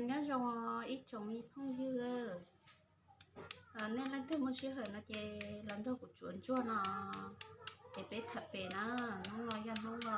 Nyob zoo ib tsoom me phooj ywg, nej leej twg muaj sij hawm no ces los nrog kuv tsuav ntsuag no, es peb tham pem na. Hnub no yog hnub no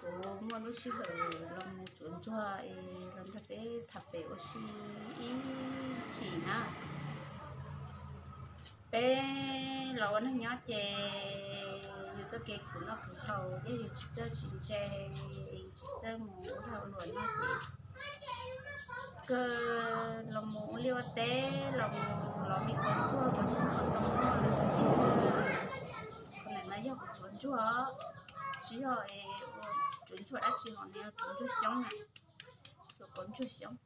kuv muaj lub sij hawm los mus tsuav ntsuag es los nrog peb tham pem ua si ib chim na. Peb los ua neej nyob ces yus txoj kev khwv noj khwv haus thiab yus tsis txawj tsis ntse, yus tsis txawj mus ua luam no ces kawg los mus ua liaj ua teb, los mus lov me kaus ntsuag kaus xyoob kaus ntoo noj lawm xwb tiag. Qhov ntawm no yog kuv tsuav ntsuag, tsis yog es ua tsuav ntsuag dab tsi hos, nws yog tsuav ntsuag xyoob na, tsuav kaus ntsuag xyoob.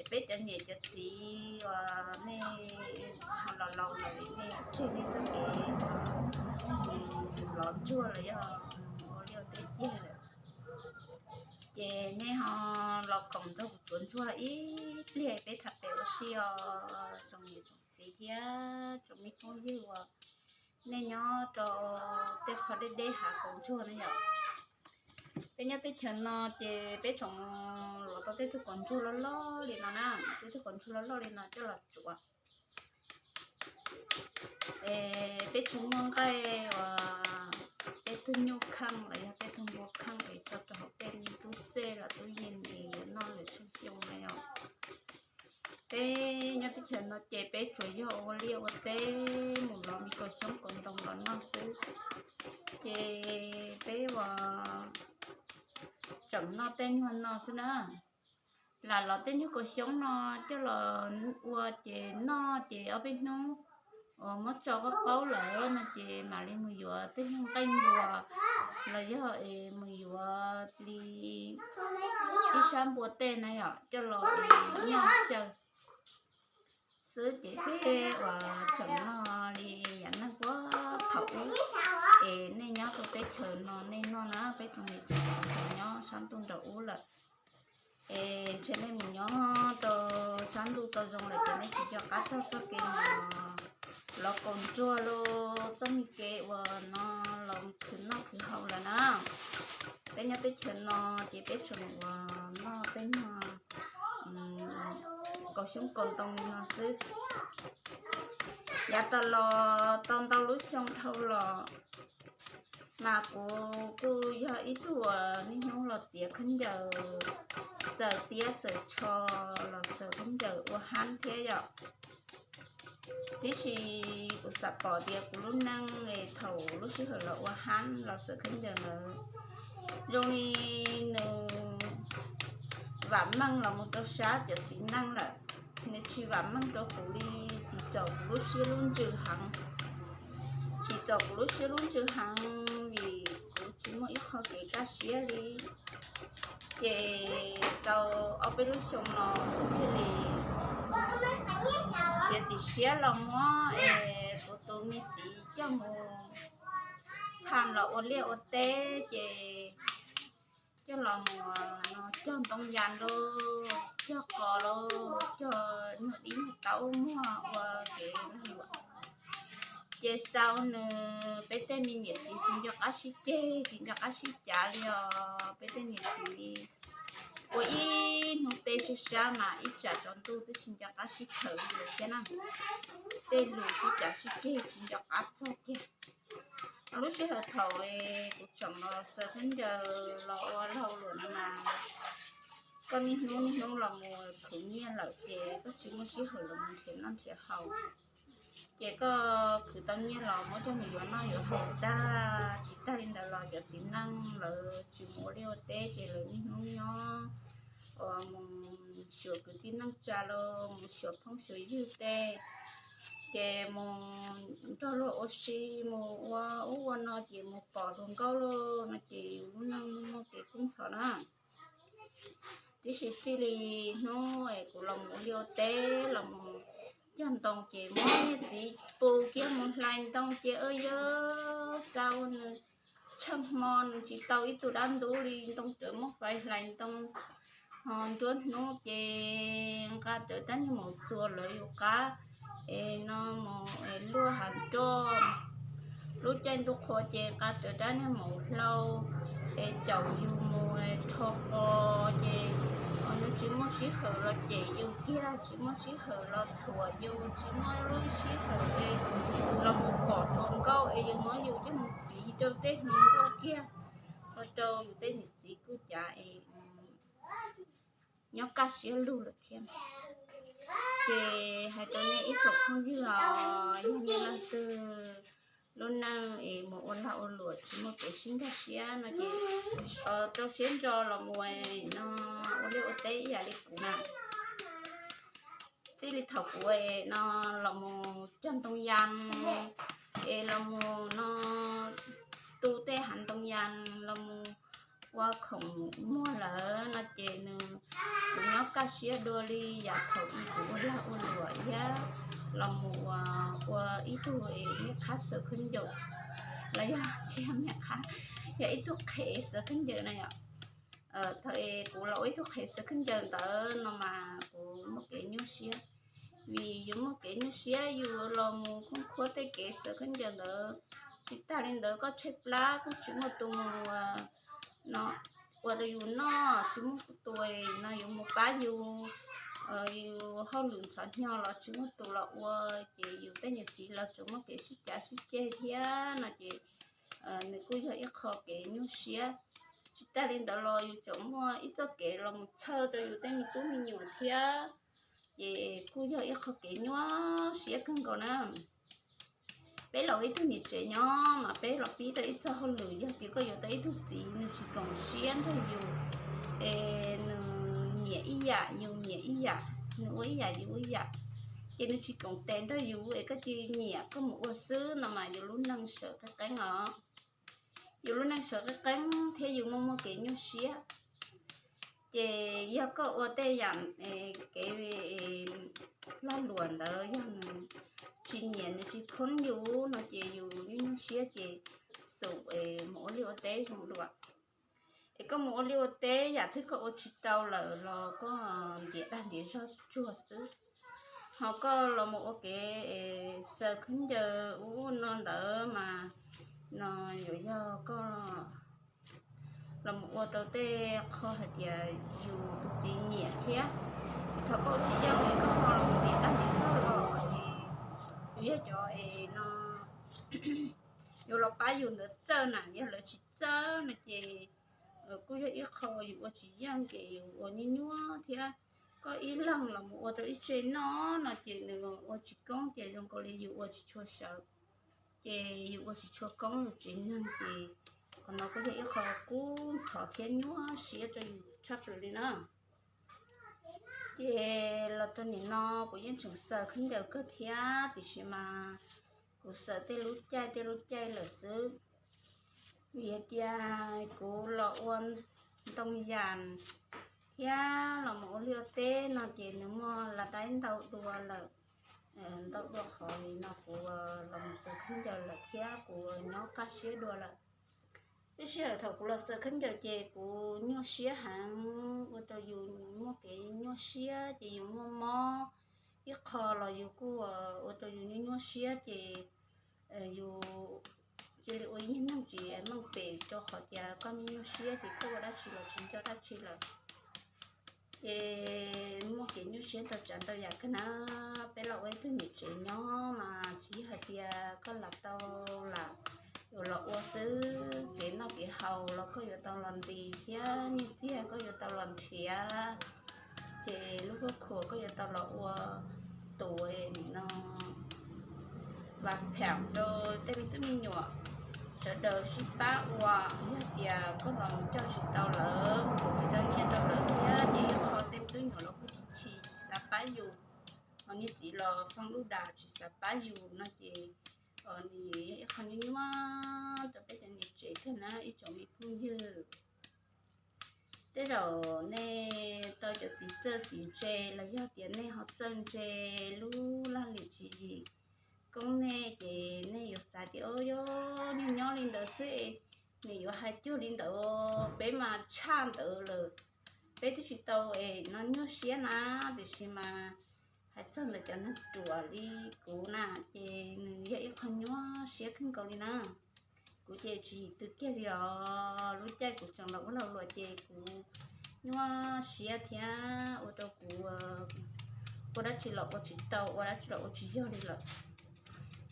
Es peb cov niam cov txiv uas nej ho los laus lawm, nej tseg nej txoj kev lov ntsuag los yog ua liaj ua teb ceg lawm, ces nej ho los koom nrog kuv tsuav ntsuag ib pliag peb tham pem ua si os tsoom niam tsoom txiv thiab tsoom me phooj ywg uas nej nyob rau tej qhov deb deb hav kaus ntsuag na yom. Peb nyob teb chaws no ces peb tseem lov tau tej tug kaus ntsuag loj loj li no na, tej tug kaus ntsuag loj loj li no coj los tsuav. Es peb tsis muaj nqaij uas tej tug nyuj kheej los yog tej tug npua kheej es tso rau hauv tej me tub xej los tub yees es yuav noj lawm tsheej xyoo na yom. Peb nyob teb chaws no ces peb tsuas yog ua liaj ua teb mus lov me kaus xyoob kaus ntoo los noj xwb. Ces peb uas tseem noj tej nyuag no xwb na. Lam lov tej nyuag kaus xyoob no coj los ua ces noj ces ob peb hnub uas muab tso qaub qaub lawm no ces mam li mus yuav tej nyuag nqaij npua los yog es mus yuav li ib sab npua tej na yom coj los es noj xyaw xwb. Ces peb uas tseem noj li yam neeg puag thaum ub es nej nyob rau teb chaws no nej noj na, peb tsoom niam tsoom txiv nyob sab ntuj nraum ub lawm. Es ntshe nej mus nyob rau sab ntuj tau zoo lawm ces nej tsis nco qab txog txoj kev mus lov kaus ntsuag los txoj me kev uas no los khwv noj khwv haus lawm na. Peb nyob teb chaws no ces peb tseem uas noj tej nyuag kaus xyoob kaus ntoo li no xwb. Yav tas los tau ntau lub xyoo dhau los mas kuv kuj yog ib tug uas niaj hnub los txiav khaub ncaws, xaws tiab xaws tsho, los xaws khaub ncaws ua hab thiab yom. Tiam sis kuv xav pom tias kuv lub neej es thaum lub sij hawm los ua hab los xaws khaub ncaws ntawd zoo li nws vam meej los mus rau sab cov txiv neej lawm. Nws tsis vam meej rau kuv li, tsis txaus kuv lub siab lub ntsws heev. Tsis txaus kuv lub siab lub ntsws heev vim kuv tsis muaj ib qho kev kaj siab li. Ces tau ob peb lub xyoo no kuv thiaj li txiav txim siab los muab es kuv tus me txiv coj mus pham los ua liaj ua teb ces coj los mus no cog ntoo yas lauj, cog qos lauj, cog nyuag dib nyuag taub muag ua kev lag luam. Ces xaus nws peb tej me niam txiv tsis nco qab sib ceg tsis nco qab sib cav li os. Peb tej niam txiv ua ib hnub teb sab sab mas ib tsam tsaus ntuj twb tsis nco qab sib khawm li lawm thiab na. Tej lus sib cav sib ceg tsis nco qab txog kiag. Lub sij hawm thaum kuv tseem los xaws khaub ncaws los ua lag luam no mas koj niaj hnub niaj hnub los mus khwv nyiaj lawm ces koj tsis muaj sij hawm los mus nrhiav noj nrhiav haus. Ces koj khwv tau nyiaj los muab coj mus yuav noj yuav haus tag, tsis tag li ntawd los cov txiv neej lawv tsis mus ua liaj ua teb ces lawv niaj hnub nyob uas mus xyuas kwv tij neej tsa los mus xyuas phooj xyuas ywg tej, ces mus nrog luag ua si mus ua ub ua no ces mus pom hluas nkauj lauj no ces yus lub neej muaj kev kub ntxhov na. Tiam sis txij li hnub es kuv los mus ua liaj ua teb los mus cog ntoo ces muab niag txiv pw kiag mus hlais ntoo ces ua yog xa ua nws tsheej hmo nws tsis tau ib tug dab ntub li, ntoo rawv muab fais hlais ntoo ho nruab hnub ces nqa rawv rab niag maum txuas lawv yus qab es no mus es luaj hav nroj. Lub caij ntuj qhua ces nqa rawv rab niag maum hlau es caum yus mus rho qos ces nws tsis muaj sij hawm los cem yus kiag, tsis muaj sij hawm los thuam yus, tsis muaj lub sij hawm es los mus pom hluas nkauj es yus muab yus coj mus piv rau tej hluas nkauj kiag. Ua rau yus tej niam txiv kuj cav es nyob kaj siab lug lawm thiab. Ces hais rau nej ib tsoom phooj ywg os, yog nej leej twg lub neej es mus ua lag ua luam tsis muaj kev sib nkag siab no ces rau siab ntso los mus no ua liaj ua teb ib yam li kuv na. Txij li thaum kuv no los mus cog ntoo yas es los mus no tu tej hav ntoo yas los mus ua khoom muag lawm no ces nws, kuv nyob kaj siab dua li yam thaum ub kuv ua lag ua luam thiab los mus ua, ua ib tug mej qhab xaws khaub ncaws los yog tsis yog mej qhab, yog ib tug qhev xaws khaub ncaws na yom. Thaum es kuv los ua ib tug qhev xaws khaub ncaws ntawd no mas kuv muaj kev nyuaj siab, vim yus muaj kev nyuaj siab yus los mus khoob khuab tej kev xaws khaub ncaws ntawd. Tsis tag li ntawd koj tshaib plab kuj tsis muaj tus mus no ua rau yus noj, tsis muaj tus no yuav mus pab yus, yus hauj lwm ntxhov hnyo los tsis muaj tus los ua, ces yus tej niam txiv los tseem muaj kev sib cav sib ceg thiab no ces nws kuj yog ib qho kev nyuaj siab. Tsis tag li ntawd los yus tseem muaj ib txoj kev los mus txhawj rau yus tej me tub me nyuam thiab, ces kuj yog ib qho kev nyuaj siab kawg nkaus na. Peb los ua ib tug niam tsev nyob mas peb los pib tau ib txoj hauj lwm, yog tias koj yuav tau ib tug txiv nws tsis koom siab nrog yus, es nws nyiam ib yam yus nyiam ib yam, nws ua ib yam yus ua ib yam, ces nws tsis koom tes nrog yus es koj cia li nyiam koj mus ua xwb no mas yus lub neej sawv qeeb qeeb os. Yus lub neej sawv qeeb qeeb thiab yus muaj muaj kev nyuaj siab. Ces yog koj ua tej yam kev lag luam ntawd yog nws tsis nyiam nws tsis khoob yus no ces yus nyuaj nyuaj siab ces xum mus ua liaj ua teb zoo dua. Es koj mus ua liaj ua teb yam twg koj ua tsis tau lawm los koj ntiav dag ntiav zog tsuag xwb. Ho koj los mus ua kev xaws khaub ncaws ub no ntawd mas no yuav yog koj los mus ua tau tej qho hais tias yus tus txiv nyiam thiab. Thaum koj ua tsis yeej es koj ho los mus ntiav dag ntiav zog los es yus yog cov es no yuav los pab yus ntawd txawj na, yog lawv tsis txawj no ces kuj yog ib qho yus ua tsis yeej ces yus ua nyuaj nyuaj thiab. Koj ib leeg los mus ua rau ib tse noj no ces nws ua tsis koob ces zoo nkaus li yus ua tsis tshua sawv, ces yus ua tsis tshua koob yus tsev neeg ces qhov no kuj yog ib qho kub ntxhov thiab nyuaj siab rau yus tshaj plaws li na. Ces los rau nim no kuv yeej tseem xaws khaub ncaws kawg thiab tiam sis mas kuv xaws tej lub caij tej lub caij lawm xwb. Vim hais tias kuv los ua ntoo yas thiab los mus ua liaj ua teb no ces nws muaj lav daib ntau dua lawm, ntau dua qhov li no kuv los mus xaws khaub ncaws lawm thiab kuv nyob kaj siab dua lawm. Lub sij hawm thaum kuv los xaws khaub ncaws ces kuv nyuaj siab heev, ua rau yus muaj kev nyuaj siab ces yus muaj mob ib qho los yus kuj ua rau yus nyuaj nyuaj siab ces yus cia li ua ib neeg tsis meej pem rau qhov tias koj nyuaj nyuaj siab ces koj ua dab tsi los tsis nco dab tsi lawm. Ces muaj kev nyuaj siab ntau tsav ntau yam kawg na. Peb los ua ib tug niam tsev nyob mas tsis yog hais tias koj lam tau lam yuav los ua xwb, kev noj kev haus los koj yuav tau los ntis thiab nyiaj txiag koj yuav tau los nrhiav. Ces lub hub khuam koj yuav tau los ua tus nim no vas pheem rau tej me tub me nyuam sawv daws sib pab ua. Yog tias koj los coj tsis tau lawv, koj tsis tau nyiaj rau lawv thiab ces ib qho tej me tub me nyuam los kuj tsis chim tsis xav pab yus, ho niag txiv los foob lub das tsis xav pab yus no ces nws yog ib qho nyuaj nyuaj rau peb cov niam tsev kawg na ib tsoom me phooj ywg. Tej zaum nej tau cov txiv txawj txiv ntse los yog tias nej ho txawj ntse lub laj lim tswv yim koob nej ces nej yuav xav tias o yog nyob nyob li ntawd xwb, nws yuav hais cuag li ntawd, peb mas tshaj ntawd lawm. Peb twb tsis tau es no nyuaj siab na, tiam sis mas hais txog ntawm cov neeg ruam li kuv na ces nws yog ib qho nyuaj siab kawg nkaus li na. Kuv ces tsis yim twg kiag li os, lub caij kuv tseem los ua lag luam ces kuv nyuaj siab thiab ua rau kuv ua dab tsi los ua tsis tau, ua dab tsi los ua tsis yog li lawm.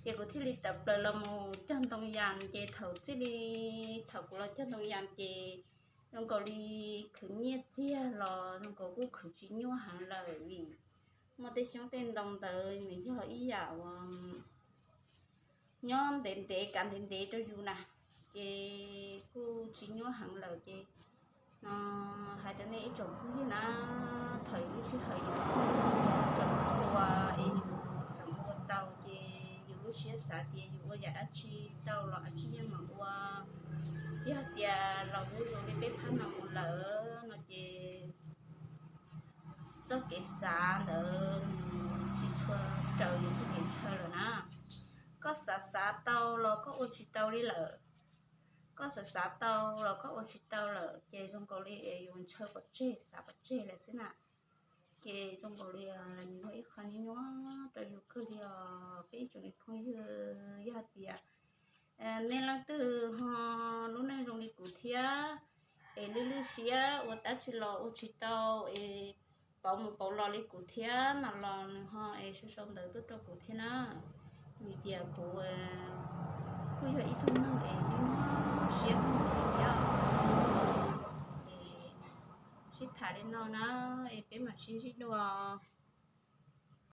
Ces kuv thiaj li tawm plaws los mus cog ntoo yas ces thaum txij li thaum kuv los cog ntoo yas ces zoo nkaus li khwv nyiaj txiag los zoo nkaus kuj khwv tsis nyuaj heev lawm vim muaj tej xyoob tej ntoo ntawd nws yog ib yam uas nyob ntev ntev kav ntev ntev rau yus na, ces kuj tsis nyuaj heev lawm ces no hais rau nej ib tsoom phooj ywg na, thaum yus lub sij hawm yus tseem hluas es yus tseem ua tau ces yus lub siab xav tias yus ua yam dab tsi tau los tsis yog mam ua. Yog tias los mus zoo li peb phab no mus lawm no ces txoj kev xav ntawd nws tsis tshua raws yus txoj kev ntshaw lawm na. Koj xav xav tau los koj ua tsis tau li lawm, koj xav xav tau los koj ua tsis tau lawm ces zoo nkaus li es yus ntshaw pov tseg xav pov tseg lawm xwb na. Ces zoo nkaus li nws yog ib qho nyuaj nyuaj rau yus kawg li os peb ib tsoom phooj ywg. Yog tias nej leej twg ho lub neej zoo li kuv thiab es lwj lwj siab ua dab tsi los ua tsis tau es pauv mus pauv los li kuv thiab no los nws ho es sau sau ntawv tuaj rau kuv thiab na. Vim tias kuv kuj yog ib tug neeg es nyuaj siab kawg nkaus li thiab. Es sib tham li no na, es peb mam sib ntsib dua.